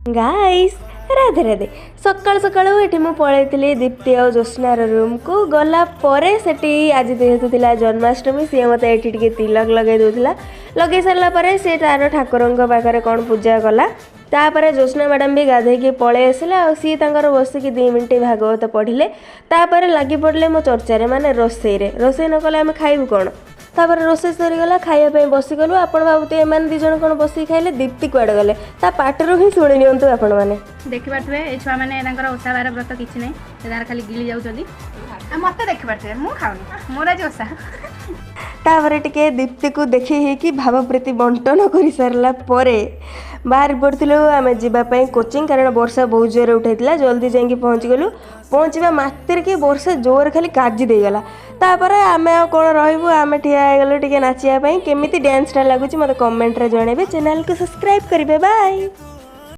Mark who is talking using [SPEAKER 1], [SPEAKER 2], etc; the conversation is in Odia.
[SPEAKER 1] ଗାଇସ୍, ରାଧେ ରାଧେ। ସକାଳୁ ସକାଳୁ ଏଠି ମୁଁ ପଳେଇଥିଲି ଦୀପ୍ତି ଆଉ ଜ୍ୟୋତ୍ସ୍ନାର ରୁମ୍କୁ। ଗଲା ପରେ ସେଠି ଆଜି ଯେହେତୁ ଥିଲା ଜନ୍ମାଷ୍ଟମୀ, ସିଏ ମୋତେ ଏଠି ଟିକେ ତିଲକ ଲଗାଇ ଦେଉଥିଲା। ଲଗାଇ ସାରିଲା ପରେ ସେ ତାର ଠାକୁରଙ୍କ ପାଖରେ କ'ଣ ପୂଜା କଲା। ତାପରେ ଜ୍ୟୋତ୍ସ୍ନା ମ୍ୟାଡ଼ାମ୍ ବି ଗାଧେଇକି ପଳେଇ ଆସିଲେ ଆଉ ସିଏ ତାଙ୍କର ବସିକି 2 ମିନିଟ୍ ଭାଗବତ ପଢ଼ିଲେ। ତାପରେ ଲାଗି ପଡ଼ିଲେ ମୋ ଚର୍ଚ୍ଚାରେ, ମାନେ ରୋଷେଇରେ। ରୋଷେଇ ନ କଲେ ଆମେ ଖାଇବୁ କ'ଣ? ତାପରେ ରୋଷେଇ ସରିଗଲା, ଖାଇବା ପାଇଁ ବସିଗଲୁ। ଆପଣ ଭାବୁଥିବେ ଏମାନେ 2 ଜଣ କ'ଣ ବସିକି ଖାଇଲେ, ଦୀପ୍ତି କୁଆଡ଼େ ଗଲେ? ତା ପାଟିରୁ ହିଁ ଶୁଣି ନିଅନ୍ତୁ ଆପଣମାନେ।
[SPEAKER 2] ଦେଖିପାରୁଥିବେ, ଏ ଛୁଆମାନେ ତାଙ୍କର ଓଷା ବାର ବ୍ରତ କିଛି ନାହିଁ, ସେ ତାର ଖାଲି ଗିଳି ଯାଉଛନ୍ତି। ଆଉ ମତେ ଦେଖିପାରୁଥିବେ, ମୁଁ ଖାଉନି, ମୋର ଆଜି ଓଷା।
[SPEAKER 1] ତାପରେ ଟିକେ ଦୀପ୍ତିକୁ ଦେଖି ହେଇକି ଭାବପ୍ରୀତି ବଣ୍ଟନ କରିସାରିଲା ପରେ ବାହାରି ପଡ଼ିଥିଲୁ ଆମେ ଯିବା ପାଇଁ କୋଚିଂ, କାରଣ ବର୍ଷା ବହୁତ ଜୋରରେ ଉଠାଇଥିଲା। ଜଲ୍ଦି ଯାଇକି ପହଞ୍ଚିଗଲୁ। ପହଞ୍ଚିବା ମାତ୍ରକେ ବର୍ଷା ଜୋରରେ ଖାଲି କାଜି ଦେଇଗଲା। ତାପରେ ଆମେ ଆଉ କ'ଣ ରହିବୁ, ଆମେ ଠିଆ ହେଇଗଲୁ ଟିକେ ନାଚିବା ପାଇଁ। କେମିତି ଡ୍ୟାନ୍ସଟା ଲାଗୁଛି ମୋତେ କମେଣ୍ଟରେ ଜଣାଇବେ, ଚ୍ୟାନେଲକୁ ସବସ୍କ୍ରାଇବ୍ କରିବେ। ବାଏ।